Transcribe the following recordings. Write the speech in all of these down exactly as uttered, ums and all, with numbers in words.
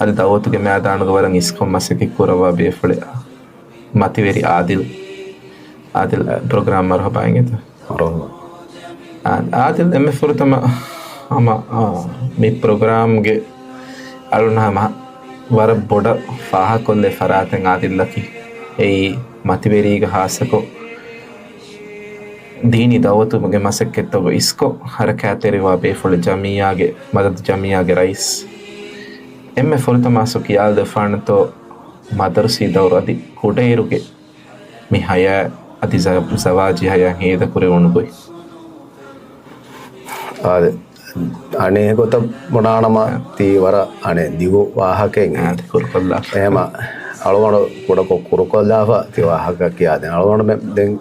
އަދި ދައުވަތުގެ މައިދާނުގަ ވަރަށް އިސްކޮށް މަސައްކަތް ކުރައްވާ ބޭފުޅެއް މަތިވެރި އާދިލް. އާދިލް ޕްރޮގްރާމަރ ހަބާއިން އެތަ؟ މަރުހަބާ. އާ، އާދިލް އެންމެ ފުރަތަމަ ހަމަ، އާ، މި ޕްރޮގްރާމްގެ އަޅުން ހަމަ ވަރަށް ބޮޑަށް ފާހަގަކޮށްލެ ފަރާތެއް އާދިލްއަކީ. އެއީ މަތިވެރީގަ ހާއްސަކޮށް ދީނީ ދައުވަތުގެ މަސައްކަތްތަކުގަ އިސްކޮށް ހަރަކާތްތެރިވާ ބޭފުޅެއް، ޖަމިއްޔާގެ، މަދަދު ޖަމިއްޔާގެ ރައީސް. އެންމެ ފުރަތަމަ ސު ކިޔާލަދެއްވާނެތޯ މަދަރުސީ ދައުރު އަދި ކުޑައިރުގެ މި ހަޔާތް އަދި ޒަ-، ޒަވާޖީ ހަޔާތް ހޭދަކުރެވުނު ގޮތް. އާދެ، އަނެއް ގޮތަށް ބުނާނަމަ ތީ ވަރަށް އަނެއް ދިގު ވާހަކައެއް. އާދެ، ކުރުކޮށްލާފަ. އެހެމަ އަޅުގަނޑު ކުޑަކޮށް ކުރުކޮށްލާފަ ތި ވާހަކަ ކިޔާދެން. އަޅުގަނޑުމެން ދެން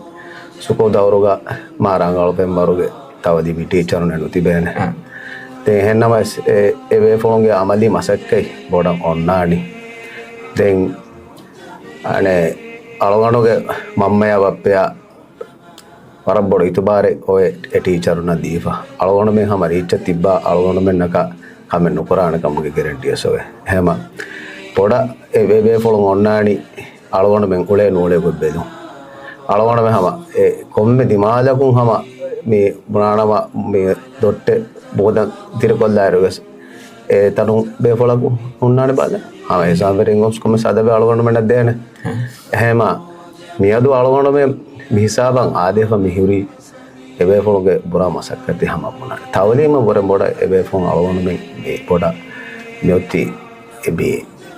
ސުކޫލް ދައުރުގަ މާ ރަނގަޅު ފެންވަރުގެ ތައުލީމީ ޓީޗަރުން ނުތިބޭނެ. އާ. ދެން އެހެންނަމަވެސް އެ، އެ ބޭފުޅުންގެ އަމަލީ މަސައްކަތް ބޮޑަށް އޮންނާނީ. ދެން އަނެއް އަޅުގަނޑުގެ މަންމަޔާ ބައްޕަޔާ ވަރަށް ބޮޑު އިތުބާރެއް އޮވެ އެ ޓީޗަރުންނަށް ދީފަ. އަޅުގަނޑުމެން ހަމަ ރީއްޗަށް ތިއްބާ އަޅުގަނޑުމެންނަކަށް ކަމެއް ނުކުރާނެ ކަމުގެ ގެރެންޓީއަސް އޮވެ. އެހެމަ ބޮޑަށް އެ ބޭ-، ބޭފުޅުން އޮންނާނީ އަޅުގަނޑުމެން އުޅޭ ނޫޅޭ ގޮތް ބެލުން. އަޅުގަނޑުމެން ހަމަ އެ ކޮންމެ ދިމާލަކުން ހަމަ މި ބުނާނަމަ މި ދޮއްޓެ ބޯދަން ތިރިކޮށްލާއިރު ވެސް އެ ތަނު ބޭފުޅަކު ހުންނާނެ ބާލަ. ހަމަ ހިސާބުވެރިން ގޮސް ކޮންމެސް އަދަބެއް އަޅުގަނޑުމެންނަށް ދޭނެ. އެހެމަ މިއަދު އަޅުގަނޑުމެން މި ހިސާބަށް އާދޭފަ މި ހުރީ އެބޭފުޅުގެ ބުރާ މަސައްކަތް ހަމަ ބުނާނެ. ތައުލީމަށް ވުރެ ބޮޑަށް އެބޭފުޅުން އަޅުގަނޑުމެން މި ބޮޑަށް މިއޮތީ އެބޭ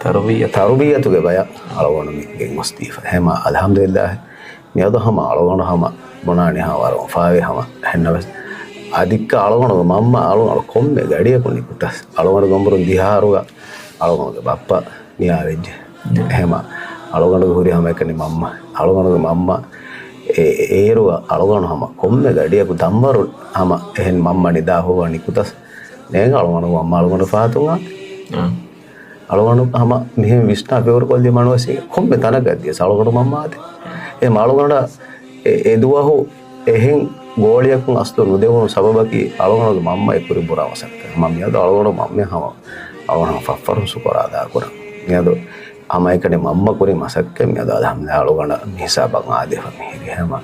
ތަރުބިއްޔަތު. ތަރުބިއްޔަތުގެ ބަޔަށް އަޅުގަނޑުމެން ގެންގޮސްދީފަ. އެހެމަ އަލްޙަމްދުލިއްލާހް މިއަދު ހަމަ އަޅުގަނޑު ހަމަ ބުނާނީ ހަމަ ވަރަށް އުފާވޭ ހަމަ. އެހެންނަމަވެސް އަދިއްކަ އަޅުގަނޑުގެ މަންމަ އަޅުގަނޑު ކޮންމެ ގަޑިއަކު ނިކުތަސް އަޅުގަނޑު ގަނބުރުން ދިހަ އަހަރުގަ އަޅުގަނޑުގެ ބައްޕަ ނިޔާވެއްޖެ. އެހެމަ އަޅުގަނޑުގެ ހުރި ހަމައެކަނި މަންމަ. އަޅުގަނޑުގެ މަންމަ އެ-، އޭރުގަ އަޅުގަނޑު ހަމަ ކޮންމެ ގަޑިއަކު ދަންވަރު ހަމަ އެހެން މަންމަ ނިދާ ހުވަ ނިކުތަސް ނޭނގެ އަޅުގަނޑުގެ މަންމަ އަޅުގަނޑު ފާތުން އާ. އަޅުގަނޑު ހަމަ މިހެން ވިސްނާ ފިކުރު ކޮށްލި މަނުވެސް ކޮންމެ ތަނަކަށް ދިޔަސް އަޅުގަނޑު މަންމާ އާދެ. އެ އަޅުގަނޑަށް އެ-، އެ ދުވަހު އެހެން ގޯޅިއަކުން އަސްލު ނުދެވުނު ސަބަބަކީ އަޅުގަނޑުގެ މަންމަ އެ ކުރި ބުރާ މަސައްކަތް. މަ މިއަދު އަޅުގަނޑު މަންމަ ހަމަ އަޅުގަނޑު ހަމަ ފަށްފަށުން ޝުކުރު އަދާ ކުރަން. މިއަދު ހަމައެކަނި މަންމަ ކުރި މަސައްކަތް މިއަދު އަލްޙަމްދުލިއްލާހް އަޅުގަނޑަށް މި ހިސާބަށް އާދެފަ މިހިރި ހަމަ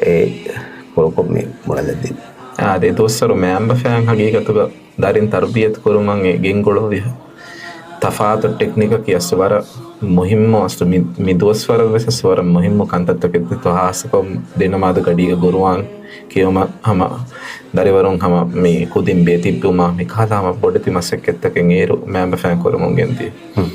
އެ ކުރުކޮށް މި ބުނެލަދިން. އާދެ، ދުވަސްވަރު މައިންބަފައިން ހަގީގަތުގަ ދަރިން ތަރުބިޔަތު ކުރުމަށް އެ ގެންގުޅުއްވި ތަފާތު ޓެކްނިކަކީ އަސްލު ވަރަށް މުހިއްމު، އަސްލު މި، މި ދުވަސްވަރަށް ވެސް އަސްލު ވަރަށް މުހިއްމު ކަންތައްތަކެއް ދެތޯ، ހާއްސަކޮށް ދެނަމާދު ގަޑީގަ ގުރުއާން ކިޔުމަށް ހަމަ ދަރިވަރުން ހަމަ މި ކުދިން ބޭތިއްބުމާ މި ކަހަލަ ހަމަ ބޮޑެތި މަސައްކަތްތަކެއް އޭރު މައިންބަފައިން ކުރަމުން ގެންދިޔަ. ހުން.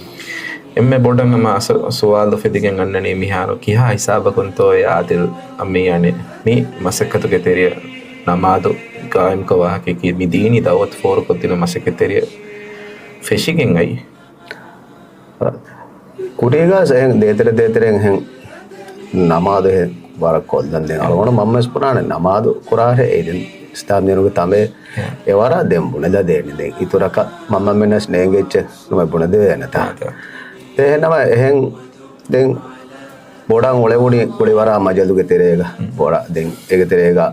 އެންމެ ބޮޑަށް ހަމަ ސު-، ސުވާލު އުފެދިގެން އަންނަނީ މިހާރު ކިހާ ހިސާބަކުންތޯ އެ އާދިލް މި އަނެއް މި މަސައްކަތުގެ ތެރެއަށް ނަމާދު ގާއިމްކޮށް ވާހަކައަކީ މި ދީނީ ދައުވަތު ފޯރުކޮށްދިނުން މަސައްކަތް ތެރެއަށް ފެށިގެން އައީ. ކުރީގަ އެހެން ދޭތެރެ ދޭތެރެއިން އެހެން ނަމާދު އެހެން ވަރަށް ކޮށްލަން ދެން އަޅުގަނޑު މަންމަ ވެސް ބުނާނެ ނަމާދު ކުރާށޭ އޭރުން އިސްލާމް ދީނުގެ ތަނބޭ އެ ވަރަށް ދެން ބުނެލަ ދޭނެ ދެން އިތުރަކަށް މަންމަމެންނަސް ނޭނގެއްޗެއް ނުމެ ބުނެދެވޭނެތާ. އާ، ތަ. އެހެންނަމަ އެހެން ދެން ބޮޑަށް އުޅެވުނީ ކުޅިވަރާ މަޖަލުގެ ތެރޭގަ. ހުން. ބޮޑަށް ދެން އޭގެ ތެރޭގަ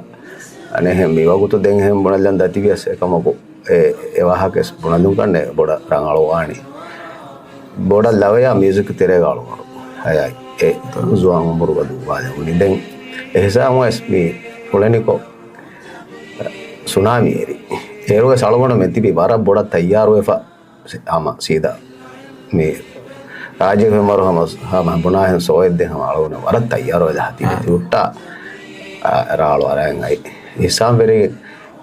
އަނެއްހެން މިވަގުތު ދެން އެހެން ބުނެލަން ދަތިވިޔަސް އެކަމަކު އެ، އެ ވާހަކަ ވެސް ބުނެލުން ކަންނޭ ބޮޑަށް ރަނގަޅުވާނީ. ބޮޑަށް ލަވަޔާ މިއުޒިކް ތެރޭގަ އަޅުގަނޑު ހަޔާތް އެ ޒުވާން އުމުރުގަ ދުއްވާލެވުނީ. ދެން އެ ހިސާބުން ވެސް މި އުޅެނިކޮށް ސުނާމީ އެރި. އޭރުވެސް އަޅުގަނޑުމެން ތިބި ވަރަށް ބޮޑަށް ތައްޔާރުވެފަ ހަމަ ސީދާ މި ރާއްޖޭގެ ފެންވަރު ހަމަ، ހަމަ ބުނާހެން ސޯއެއް ދޭ ހަމަ އަޅުގަނޑު ވަރަށް ތައްޔާރުވެލަ ހަތީގަ އާ. ތި ހުއްޓާ، އާ، ރާޅު އަރައިން އައި. ހިސާމް ވެރި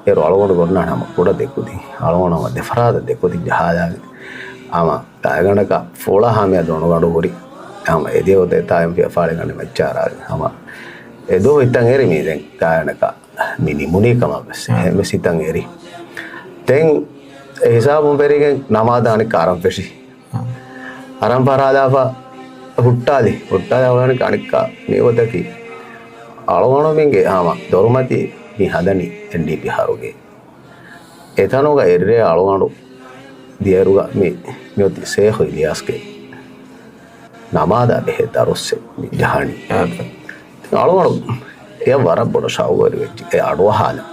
އޭރު އަޅުގަނޑު ގޮންނާނެ ހަމަ ކުޑަ ދެކުދިން. އަޅުގަނޑު ހަމަ ދެފަރާތަށް ދެކުދިން ޖަހާލާގެން ހަމަ ގާތްގަނޑަކަށް ފުޅަށް ހަމަޔަށް ދޮނުގަނޑު ހުރި. ހަމަ އެދިޔަ ގޮތަށް އެތާ އެން ފިޔަފާޅި ގަނޑި މައްޗާރާގެން ހަމަ އެދުވަހު ހިތަށް އެރި މީ ދެން ގާތްގަނޑަކަށް މި ނިމުނީ ކަމަށް ވެސް. އާ. އެހެން ވެސް ހިތަށް އެރި. ދެން އެ ހިސާބުން ވެރިގެން ނަމާދާ އަނެއްކާ އަރަން ފެށި. އާ. އަރަން ފަރާލާފަ ހުއްޓާލި. ހުއްޓާލާ އުޅަނިކާ އަނެއްކާ މި ގޮތަކީ އަޅުގަނޑުމެންގެ ހަމަ ދޮރުމަތީ މި ހަދަނީ އެންޑީޕީ ހަރުގެ. އެތަނުގަ އެއްރޭ އަޅުގަނޑު ދިޔައިރުގަ މި، މިއޮތީ ސޭޚު އިލްޔާސްގެ ނަމާދާ ބެހޭ ދަރުއްސެއް މި ޖަހަނީ. އާ. އަޅުގަނޑު އެ ވަރަށް ބޮޑަށް ޝައުގުވެރި ވެއްޖެ އެ އަޑުއަހާލަން.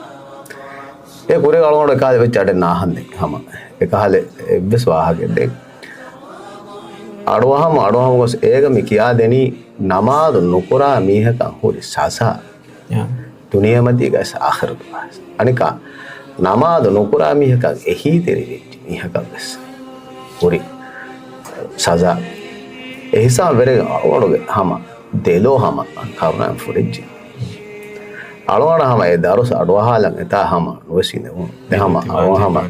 އެ ކުރި އަޅުގަނޑު އެކާލެ ވެއްޖެ އަޑެއް ނާހަންދެން ހަމަ އެކަހަލެ އެއްވެސް ވާހަކައެއް ދެން. އަޑުއަހަމު އަޑުއަހަމު ގޮސް އޭގަ މި ކިޔާދެނީ، ނަމާދު ނުކުރާ މީހަކަށް ހުރި ސަޒާ. ދުނިޔެމަތީގަސް އާޚިރަތުގަސް. އަނެކާ، ނަމާދު ނުކުރާ މީހަކަށް އެހީތެރިވެއްޖެ މީހަކަށްވެސް ހުރި ސަޒާ. އެހިސާބު ވެރިގެން އަޅުގަނޑުގެ ހަމަ ދެލޯ ހަމަ ކަރުނައިން ފުރެއްޖެ. އަޅުގަނޑަށް ހަމަ އެ ދަރުސް އަޑުއަހާލަން އެތާ ހަމަ ނުވެސް އިނދެވުނު. އެ ހަމަ އަޅުގަނޑު ހަމަ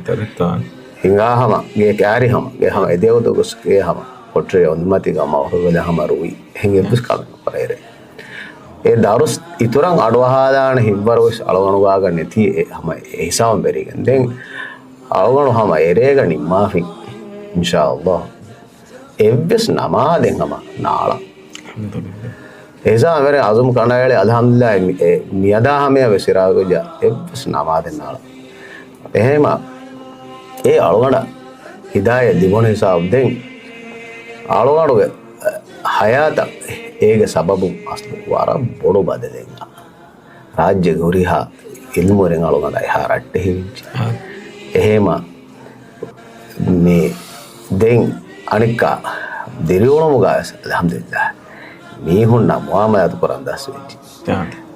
ހިނގާ ހަމަ ގޭ ކާރި ހަމަ ގޭ ހަމަ އެދޭގޮތަށް ގޮސް ގޭ ހަމަ ކޮޓަރި އޮނދުމަތީގަ ހަމަ އޮހޮރުވެލަ ހަމަ ރުއި އެހެން އެއްވެސް ކަމެއް ނުކުރޭ. އެ ދަރުސް އިތުރަށް އަޑުއަހާލާނެ ހިތްވަރުވެސް އަޅުގަނޑުގާގަ ނެތީ އެ ހަމަ އެ ހިސާބުން ވެރިގެން. ދެން އަޅުގަނޑު ހަމަ އެރޭގަ ނިންމާފިން، އިންޝާﷲ. އެއްވެސް ނަމާދެއް ހަމަ ނާޅަ. އެހިސާބުން ވެރި އަޒުމް ކަނޑައެޅި އަލްޙަމްދުލިއްލާހި މި-، އެ މިއަދާ ހަމަޔަށް ވެސް އިރާދަކުރެއްވިއްޔާ އެއްވެސް ނަމާދެއް ނާޅަ. އެހެމަ އެ އަޅުގަނޑަށް ހިދާޔަތް ލިބުނު ހިސާބު ދެން އަޅުގަނޑުގެ ހަޔާތަށް އޭގެ ސަބަބުން އަސްލު ވަރަށް ބޮޑު ބަދަލެއް އަ. ރާއްޖޭގެ ހުރިހާ އިލްމުވެރިން އަޅުގަނޑަށް އެހާ ރައްޓެހިވެއްޖެ. އެހެމަ މި ދެން އަނެއްކާ ދިރިއުޅުމުގަ ވެސް އަލްޙަމްދުލިއްލާހް މީހުންނާ މުއާމަލާތު ކުރަން ދަސްވެއްޖެ.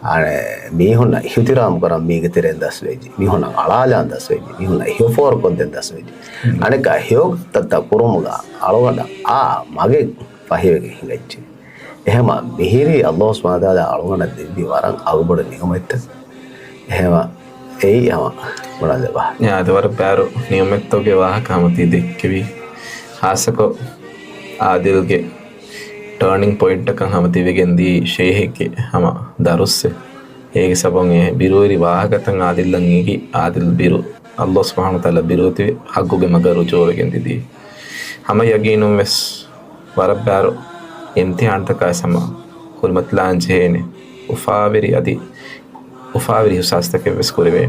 އަނެ މީހުންނަށް އިޙުތިރާމް ކުރަން މީގެ ތެރެއިން ދަސްވެއްޖެ. މީހުންނަށް އަޅާލާން ދަސްވެއްޖެ. މީހުންނަށް ހެޔޮފޯރުކޮށްދޭން ދަސްވެއްޖެ. އަނެއްކާ ހެޔޮގޮތަށް ކުރުމުގަ އަޅުގަނޑަށް އާ މަގެއް ފަހިވެގެން ހިނގައްޖެ. އެހެމަ މިހިރީ ﷲ ސުބްޙާނަހޫ ވަތަޢާލާ އަޅުގަނޑަށް ދެއްވި ވަރަށް އަގުބޮޑު ނިޢުމަތްތައް. އެހެމަ އެއީ ހަމަ ބުނާލެބާ. އާދެ، ވަރަށް ބާރު ނިޢުމަތްތަކުގެ ވާހަކަ ހަމަ ތި ދެއްކެވި. ޚާއްޞަކޮށް އާދިލްގެ ޓާނިން ޕޮއިންޓަކަށް ހަމަ ތި ވެގެންދިޔަ ޝޭހެއްގެ ހަމަ ދަރުއްސެއް. އޭގެ ސަބަބުން އެ ބިރުވެރި ވާހަކަތައް އާދިލްއަށް އެނގި، އާދިލް ބިރު، ﷲ ސުބްޙާނަހޫ ވަތަޢާލާ ބިރުވެތިވި ޙައްޤުގެ މަގަށް ރުޖޫޢަވެގެން ދިޔަ. ހަމަ ޔަގީނުން ވެސް ވަރަށް ބާރު އިމްތިޙާންތަކާ ހަމަ ކުރިމަތިލާން ޖެހޭނެ އުފާވެރި އަދި އުފާވެރި އިޙްސާސްތަކެއް ވެސް ކުރެވޭ.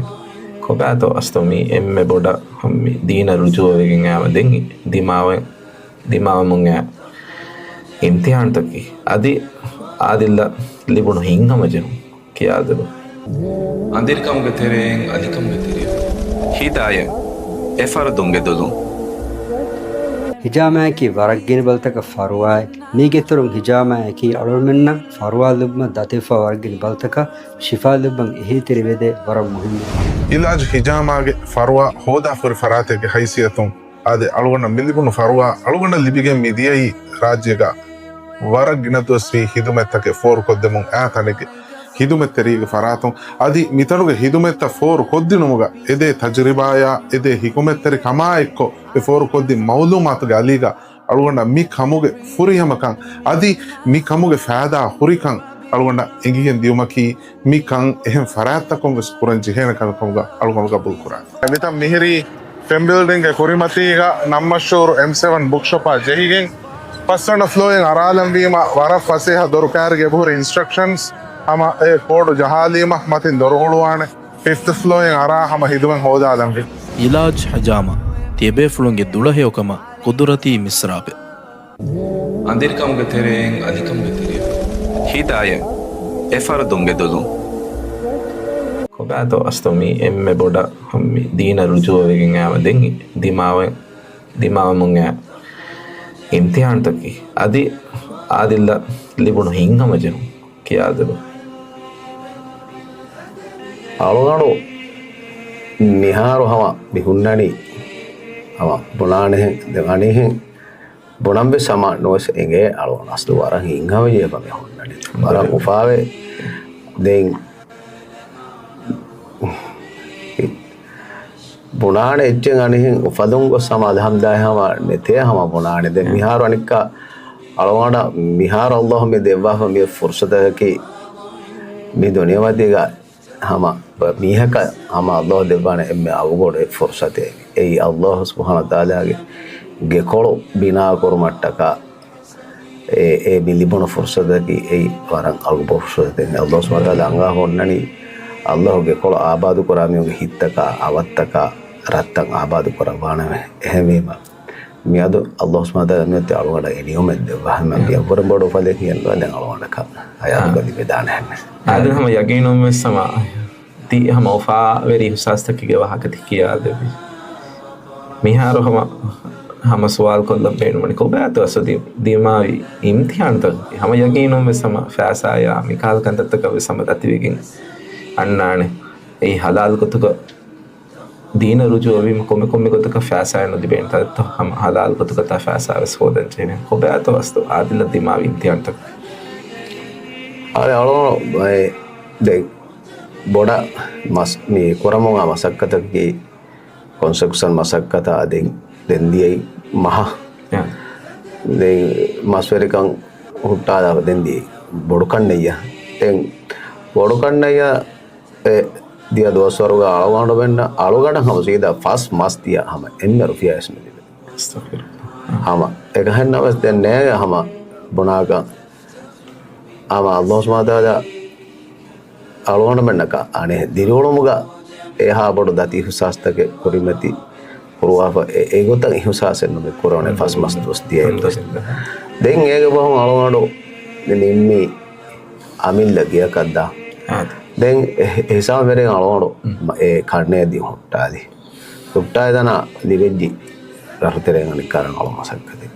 ކޮބާތޯ އަސްލު މީ އެންމެ ބޮޑަށް މި ދީނަށް ރުޖޫޢަވެގެން އައިމަ ދެން ދިމާވެ-، ދިމާވަމުން އައި އިމްތިޙާންތަކީ. އަދި އާދިލްއަށް ލިބުނު ހިތްހަމަޖެހުން ކިޔާދެބަ. އަނދިރިކަމުގެ ތެރެއިން އަލިކަމުގެ ތެރެއަށް. ހިދާޔަތް، އެ ފަރުދުންގެ ދުލުން. ހިޖާމާއަކީ ވަރަށް ގިނަ ބަލިތަކަށް ފަރުވާއެއް. މީގެއިތުރުން ހިޖާމާއަކީ އަޅުގަނޑުމެންނަށް ފަރުވާ ލިބުމަށް ދަތިވެފައި ވަރަށް ގިނަ ބަލިތަކަށް ޝިފާ ލިބުމަށް އެހީތެރިވެދޭ ވަރަށް މުހިންމު. އިލާޖް ހިޖާމާގެ ފަރުވާ ހޯދާފަހުރި ފަރާތެއްގެ ހައިސިއްޔަތުން އާދެ، އަޅުގަނޑަށް މި ލިބުނު ފަރުވާ އަޅުގަނޑަށް ލިބިގެން މި ދިޔައީ ރާއްޖޭގަ ވަރަށް ގިނަ ދުވަސްވީ ހިދުމަތްތަކެއް ފޯރުކޮށްދެމުން އާ ތަނެއްގެ ހިދުމަތްތެރީގެ ފަރާތުން. އަދި މިތަނުގެ ހިދުމަތްތައް ފޯރުކޮށްދިނުމުގަ އެދޭ ތަޖުރިބާޔާ އެދޭ ހިކުމަތްތެރިކަމާ އެއްކޮށް އެ ފޯރުކޮށްދިން މައުލޫމާތުގެ އަލީގަ އަޅުގަނޑަށް މި ކަމުގެ ފުރިހަމަކަން އަދި މި ކަމުގެ ފައިދާ ހުރިކަން އަޅުގަނޑަށް އެނގިގެން ދިޔުމަކީ މި ކަން އެހެން ފަރާތްތަކުން ވެސް ކުރަން ޖެހޭނެ ކަމެއް ކަމުގަ އަޅުގަނޑު ގަބޫލު ކުރާނެ. މިތަން މިހިރީ ފެން ބިލްޑިންގގެ ކުރިމަތީގަ ނަމްމަޝްހޫރު އެމް ސެވަން ބުކްޝޮޕާ ޖެހިގެން ފަސްވަނަ ފްލޯއިން އަރާލަންވީމަ ވަރަށް ފަސޭހަ ދޮރުކާރިގެ އެބަހުރި އިންސްޓްރަކްޝަންސް ހަމަ އެ ކޯޑު ޖަހާލީމަ މަތިން ދޮރު ހުޅުވާނެ. ފިފްތު ފްލޯއިން އަރާ ހަމަ ހިދުމަތް ހޯދާލަންވީ. އިލާޖް ހިޖާމާ، ތިޔަބޭފުޅުންގެ ދުޅަހެޔޮކަމަށް ޤުދުރަތީ މިސްރާބެއް. އަނދިރިކަމުގެ ތެރެއިން އަލިކަމުގެ ތެރެއަށް. ހިދާޔަތް، އެ ފަރުދުންގެ ދުލުން. ކޮބާތޯ އަސްލު މީ އެންމެ ބޮޑަށް މި ދީނަށް ރުޖޫޢަވެގެން އައިމަ ދެން ދިމާވެ-، ދިމާވަމުން އައި އިމްތިޙާންތަކީ. އަދި އާދިލްއަށް ލިބުނު ހިތްހަމަޖެހުން ކިޔާދެބަ. އަޅުގަނޑު މިހާރު ހަމަ މި ހުންނަނީ ހަމަ ބުނާނެހެން، ދެން އަނިހެން ބުނަންވެސް ހަމަ ނުވެސް އެނގޭ އަޅުގަނޑު އަސްލު ވަރަށް ހިތްހަމަޖެހިފަ މި ހުންނަނީ. ވަރަށް އުފާވެ ދެން ބުނާނެ އެއްޗެއް އަނިހެން އުފަލުން ގޮސް ހަމަ އަލްޙަމްދާއި ހަމަ ނެތޭ ހަމަ ބުނާނެ. ދެން މިހާރު އަނެއްކާ އަޅުގަނޑަށް މިހާރު އައްލާހު މި ދެއްވާފަ މި ފުރުސަތަކީ މި ދުނިޔެމަތީގަ ހަމަ މީހަކަށް ހަމަ އައްލާހު ދެއްވާނެ އެންމެ އަގުބޮޑު އެއް ފުރުސަތެއް. އެއީ އައްލާހު ސުބްޙާނަހޫ ވަތަޢާލާގެ ގެކޮޅު ބިނާކުރުމަށްޓަކާ އެ، އެ މި ލިބުނު ފުރުސަތަކީ އެއީ ވަރަށް އަގުބޮޑު ފުރުސަތެއް. އައްލާހު ސުބްޙާނަހޫ ވަތަޢާލާ އަންގާ ހުންނަނީ އައްލާހު ގެކޮޅު އާބާދުކުރާ މީހުންގެ ހިތްތަކާ، އަވަށްތަކާ، ރަށްތައް އާބާދު ކުރައްވާނަމޭ. އެހެންވީމަ މިއަދު އައްލާހު ސުބްޙާނަހޫ ވަތަޢާލާ މިއޮތީ އަޅުގަނޑަށް އެ ނިޢުމަތް ދެއްވާ ހަމަ މި އެއްވަރު ބޮޑު އުފަލެއް ހިޔަން ދުވަ ދެން އަޅުގަނޑަކަށް ހަޔާތުގަ ލިބިދާނެ ހެންނެ. އާދެ، ހަމަ ޔަގީނުން ވެސް ހަމަ ތި ހަމަ އުފާވެރި އިޙްސާސްތަކެއްގެ ވާހަކަ ތި ކިޔާދެއްވި. މިހާރު ހަމަ ހަމަ ސުވާލު ކޮށްލަން ބޭނުންވަނީ ކޮބާތޯ އަސްލު ދި-، ދިމާވި އިމްތިހާނުތަކަކީ؟ ހަމަ ޔަގީނުން ވެސް ހަމަ ފައިސާޔާ މި ކަހަލަ ކަންތައްތަކަށް ވެސް ހަމަ ދަތިވެގެން އަންނާނެ. އެއީ ހަލާލު ގޮތުގަ ދީނަށް ރުޖޫޢަވީމަ ކޮންމެ ކޮންމެ ގޮތަކަށް ފައިސާއެއް ނުލިބޭނެ. ތަދަށްތޯ ހަމަ ހަލާލު ގޮތުގަތާ ފައިސާ ވެސް ހޯދަން ޖެހޭނެ. ކޮބާތޯ އަސްލު އާދިލަށް ދިމާވި އިމްތިހާނުތަކަކީ؟ އަޅެ އަޅު ދެ ބޮޑަށް މަސް-، މި ކުރަމުން އާ މަސައްކަތަކީ ކޮންސްޓްރަކްޝަން މަސައްކަތާ ދެން، ދެން ދިޔައީ މަހަށް. އާ. ދެން މަސްވެރިކަން ހުއްޓާލާ ދެން ދިޔައީ ބޮޑު ކަންނެއްޔާ. ދެން ބޮޑު ކަންނެއްޔާ އެ ދިޔަ ދުވަސްވަރުގަ އަޅުގަނޑުމެންނަށް އަޅުގަނޑަށް ހަމަ ސީދާ ފަސް މަސް ދިޔަ ހަމަ އެންމެ ރުފިޔާ ވެސް ނުލިބޭ. އަސްތަޣްފިރުﷲ. ހަމަ އެކަހެންނަށް ވެސް ދެން ނޭގެ ހަމަ ބުނާކަށް ހަމަ އައްލާހު ސުބްޙާނަހޫ ވަތަޢާލާ އަޅުގަނޑުމެންނަކަށް އަނެއް ދިރިއުޅުމުގަ އެހާ ބޮޑު ދަތި އިހުސާސްތަކެއް ކުރިމަތި ކުރުވާފަ އެ، އެގޮތަށް އިހުސާސެއް ނުމި ކުރަނެ ފަސް މަސް ދުވަސް ދިޔައިން ވެސް. ދެން އޭގެ ފަހުން އަޅުގަނޑު މި ނިންމީ އަމިއްލަ ގެއަކަށްދާ. ދެން އެ ހި-، ހިސާބުވެރިން އަޅުގަނޑު މަ-، އެ ކަންނޭ ދި ހުއްޓާލި. ހުއްޓާލި ތަނާ ލިބެއްޖި ރަށުތެރެއިން އަނެއްކާ ރަނގަޅު މަސައްކަތެއް.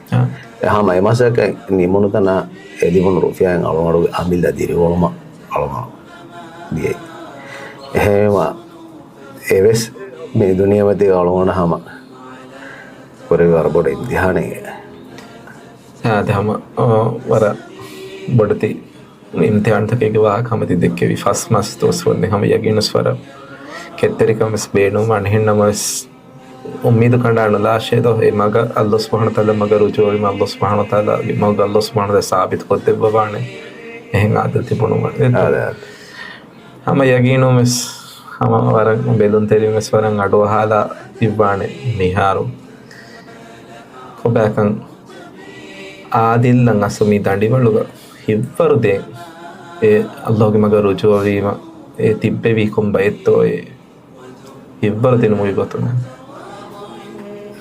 އެ ހަމަ އެ މަސައްކަތް ނިމުނު ތަނާ އެ ލިބުނު ރުފިޔާއިން އަޅުގަނޑުގެ އަމިއްލަ ދިރިއުޅުމަށް އަޅުގަނޑު ދިޔައީ. އެހެންވީމަ އެވެސް މި ދުނިޔެމަތީގަ އަޅުގަނޑަށް ހަމަ ކުރެވި ވަރަށް ބޮޑު އިމްތިހާނެއް. އާދެ ހަމަ، އާ، ވަރަށް ބޮޑެތި އިމްތިހާންތަކެއްގެ ވާހަކަ ހަމަ ތި ދެއްކެވި ފަސް މަސް ދުވަސް ވަންދެން ހަމަ ޔަގީނުސް ވަރަށް ކެތްތެރިކަން ވެސް ބޭނުންވާނެ. އެހެންނަމަވެސް އުއްމީދު ކަނޑާ ނުލާށޭ ދޯ، އެ މަގަށް އައްލާހު ސުބްޙާނަހޫ ވަތަޢާލާ މަގަށް ރުޖޫޢަވީމަ އައްލާހު ސުބްޙާނަހޫ ވަތަޢާލާގެ މަގަށް އައްލާހު ސުބްޙާނަހޫ ވަތަޢާލާ ސާބިތު ކޮށްދެއްވަވާނެ. އެހެން އާދިލް ތިބުނު ވަން. އާދެ، އާދެ. ހަމަ ޔަގީނުން ވެސް ހަމަ ވަރަށް ބެލުންތެރިން ވެސް ވަރަށް އަޑުއަހާލާ ތިއްވާނެ މިހާރު. ކޮބާކަން އާދިލްއަށް އަސްލު މި ދަނޑިވަޅުގަ ހިއްވަރު ދޭން އެ އައްލާހުގެ މަގަށް ރުޖޫޢަވީމަ އެ ތިއްބެވީ ކޮން ބައެއްތޯ އެ ހިއްވަރު ދިނުމުގެ ގޮތުން.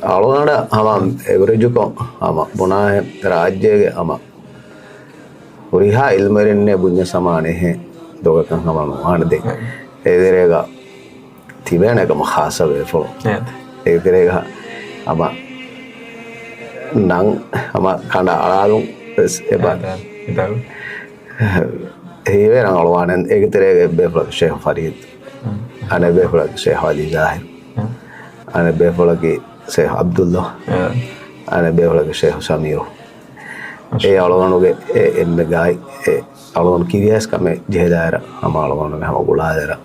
އަޅުގަނޑަށް ހަމަ އެވްރެޖުކޮށް ހަމަ ބުނާހެން ރާއްޖޭގެ ހަމަ ހުރިހާ އިލްމުވެރިންނޭ ބުންޏަސް ހަމަ އަނެއްހެން ދޮގަކަށް ހަމަ ނުވާނެ ދެން. އެ ދެރޭގަ ތިބޭނެ ކަމަށް ޚާއްޞަ ބޭފުޅުން. އެ ދެރޭގަ ހަމަ ނަން ހަމަ ކަނޑައަޅާލުން ވެސް އެބަ ހީވޭ ރަނގަޅުވާނެ. އޭގެ ތެރޭގަ ބޭފުޅަކީ ޝޭޚް ފަރީދު. އަނެއް ބޭފުޅަކީ ޝޭޚް އަލީ ޒާހިރު. އަނެއް ބޭފުޅަކީ ޝޭޚް ޢަބްދުﷲ. އަނެއް ބޭފުޅަކީ ޝޭޚް ސަމީރު. އެ އަޅުގަނޑުގެ އެ އެންމެ ގާތް އެ އަޅުގަނޑު ކިރިޔާސް ކަމެއް ޖެހިލާއިރަށް ހަމަ އަޅުގަނޑުމެން ހަމަ ގުޅާލާއިރަށް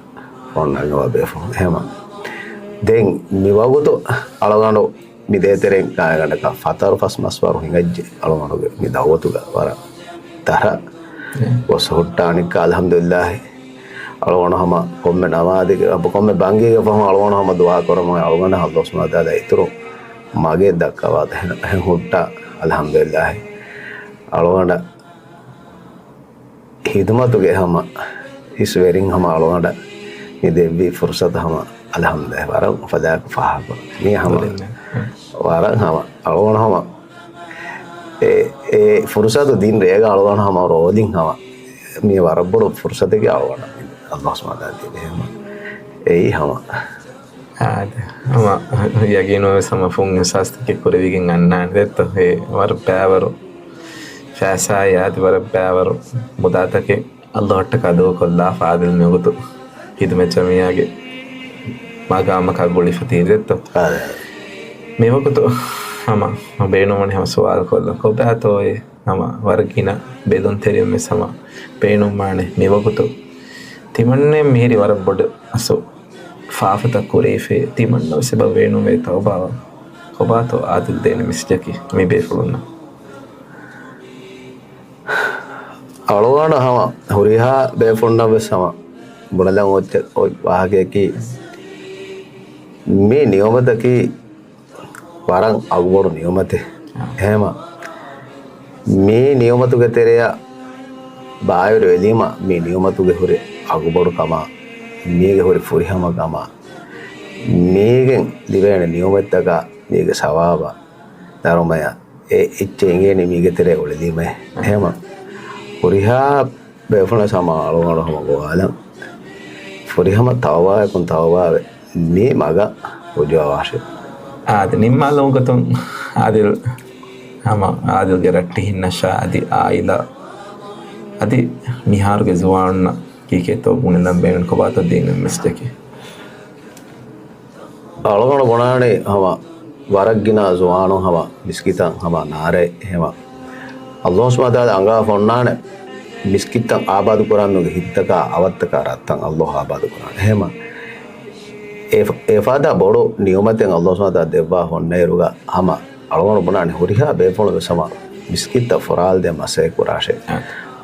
ފޯން ނަގަވާ ބޭފުޅުން. އެހެމަ ދެން މި ވަގުތު އަޅުގަނޑު މި ދޭތެރެއިން ކާގަނޑަކަށް ފަތަރު ފަސް މަސްވަރު ހިނގައްޖެ އަޅުގަނޑުގެ މި ދައުވަތުގަ ވަރަށް ތަރަ ގޮސް ހުއްޓާނިކާ އަލްޙަމްދުލިއްލާހި. އަޅުގަނޑު ހަމަ ކޮންމެ ނަމާދެއްގެ، ކޮންމެ ބަންގީގެ ފަހުން އަޅުގަނޑު ހަމަ ދުޢާ ކުރަމުން އަޅުގަނޑަށް އައްލާހު ސުބްޙާނަހޫ ވަތަޢާލާ އިތުރު މަގެއް ދައްކަވާ ދޭން ހުއްޓާ އަލްޙަމްދުލިއްލާހި. އަޅުގަނޑަށް ހިދުމަތުގެ ހަމަ ހިސްވެރިން ހަމަ އަޅުގަނޑަށް މި ދެއްވި ފުރުޞަތު ހަމަ އަލްޙަމްދުލިއްލާހި ވަރަށް އުފަލާއެކު ފާހަގަކުރަން. މީ ހަމަ ވަރަށް ހަމަ އަޅުގަނޑު ހަމަ އެ، އެ ފުރުޞަތު ދިން ރޭގަ އަޅުގަނޑު ހަމަ ރޯލިން ހަމަ މީ ވަރަށް ބޮޑު ފުރުޞަތެކޭ އަޅުގަނޑަށް އަލްލާހު ސުބްޙާނަހޫ ވަތަޢާލާ ދިނީ ހަމަ އެއީ ހަމަ. އާދެ، ހަމަ ޔަގީނުން ވެސް ހަމަ ފުން އިހްސާސްތަކެއް ކުރެވިގެން އަންނާނެ ދެއްތޯ؟ އެ ވަރަށް ބައިވަރު ފައިސާއާ އާދެ، ވަރަށް ބައިވަރު މުދާތަކެއް އައްލާހަށްޓަކާ ދޫކޮށްލާފަ އާދިލް މިވަގުތު ޚިދުމަތް ޖަމިއްޔާގެ މަގާމަކާ ގުޅިފަ ތިއްބެވި ދެއްތޯ؟ އާދެ. މިވަގުތު ހަމަ ބޭނުންވަނީ ހަމަ ސުވާލު ކޮށްލަން ކޮބާތޯއޭ؟ ހަމަ ވަރަށް ގިނަ ބެލުންތެރިން ވެސް ހަމަ ބޭނުންވާނެ މިވަގުތު. ތިމަންނެ މިހިރީ ވަރަށް ބޮޑު އަސްލު ފާފަތައް ކުރެވިފައި، ތިމަންނަ ވެސް އެބަ ބޭނުންވޭ ތައުބާވާން. ކޮބާތޯ އާދިލް ދޭނެ މެސެޖަކީ މި ބޭފުޅުންނަށް؟ އަޅުގަނޑަށް ހަމަ ހުރިހާ ބޭފުޅުންނަށް ވެސް ހަމަ ބުނެލަން އޮތް އޮތް ވާހަކަޔަކީ، މި ނިޢުމަތަކީ ވަރަށް އަގުބޮޑު ނިޢުމަތެއް. އެހެމަ މި ނިޢުމަތުގެ ތެރެއަށް ބައިވެރިވެލީމަ، މި ނިޢުމަތުގެ ހުރި އަގުބޮޑުކަމާ، މީގެ ހުރި ފުރިހަމަކަމާ، މީގެން ލިބޭނެ ނިޢުމަތްތަކާ، މީގެ ސަވާބާ، ދަރުމަޔާ، އެ އެއްޗެއް އެނގޭނީ މީގެ ތެރޭ އުޅެލީމަ. އެހެމަ ހުރިހާ ބޭފުޅުން ހަމަ އަޅުގަނޑު ހަމަ ގޮވާލަން. ފުރިހަމަ ތައުބާއަކުން ތައުބާވެ، މި މަގަށް ރުޖޫޢަވާށޭ. އާދެ، ނިންމާލުމުގެ ގޮތުން އާދިލް، ހަމަ އާދިލްގެ ރައްޓެހިންނަށާ އަދި އާއިލާ އަދި މިހާރުގެ ޒުވާނުންނަށް ކީކޭތޯ ބުނެލަން ބޭނުންކޮށްވާތޯ ދިން މެސެޖަކީ؟ އަޅުގަނޑު ބުނާނީ ހަމަ ވަރަށް ގިނަ ޒުވާނުން ހަމަ މިސްކިތަށް ހަމަ ނާރޭ ހެމަ. އައްލާހު ސުބްޙާނަހޫ ވަތަޢާލާ އަނގާ ފޮންނާނެ މިސްކިތްތައް އާބާދު ކުރާމެންގެ ހިތްތަކާ އަވަށްތަކާ ރަށްތައް އައްލާހު އާބާދު ކުރާނެ. ހެމަ އެ، އެފަދަ ބޮޑު ނިޢުމަތެއް އައްލާހު ސުބްޙާނަހޫ ވަތަޢާލާ ދެއްވާ ހޮންނައިރުގަ ހަމަ އަޅުގަނޑު ބުނާނެ ހުރިހާ ބޭފުޅުން ވެސް ހަމަ މިސްކިތްތައް ފުރާލަދޭ މަސައްކަތް ކުރާށޭ.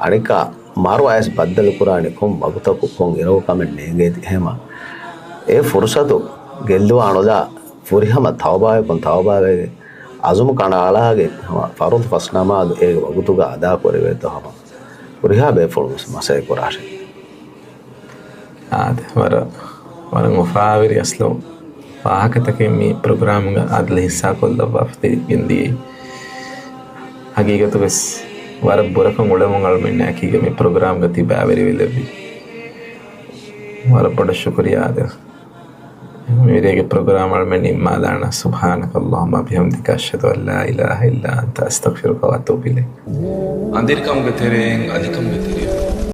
އަނެއްކާ މަރު އަޔަސް ބައްދަލު ކުރާނީ ކޮން ވަގުތަކު ކޮން އިރަކު ކަމެއް ނޭނގޭތީ. ހެމަ އެ ފުރުސަތު ގެއްލުވާނުލާ ފުރިހަމަ ތައުބާއަކުން ތައުބާވެގެން އަޒުމު ކަނޑައަޅާގެން ހަމަ ފަރުޟު ފަސް ނަމާދު އޭގެ ވަގުތުގަ އަދާކުރެވޭތޯ ހަމަ ހުރިހާ ބޭފުޅުން ވެސް މަސައްކަތް ކުރާށޭ. އާދެ، ވަރަށް، ވަރަށް އުފާވެރި އަސްލު ވާހަކަތަކެއް މި ޕްރޮގްރާމްގަ އާދިލް ހިއްސާކޮށްލައްވާފަ ގެންދިޔައީ. ހަގީގަތުވެސް ވަރަށް ބުރަކޮށް އުޅެމުން އަޅުމެންނާ އެކީގަ މި ޕްރޮގްރާމްގަ ތިބާވެރިވެލެއްވި. ވަރަށް ބޮޑަށް ޝުކުރިއްޔާ އާދިލް. މިރޭގެ ޕްރޮގްރާމް އަޅުމެން ނިންމާލާނަ. سبحانك اللهم وبحمدك، أشهد أن لا إله إلا أنت، أستغفرك وأتوب إليك. އަނދިރިކަމުގެ ތެރެއިން އަލިކަމުގެ ތެރެއަށް.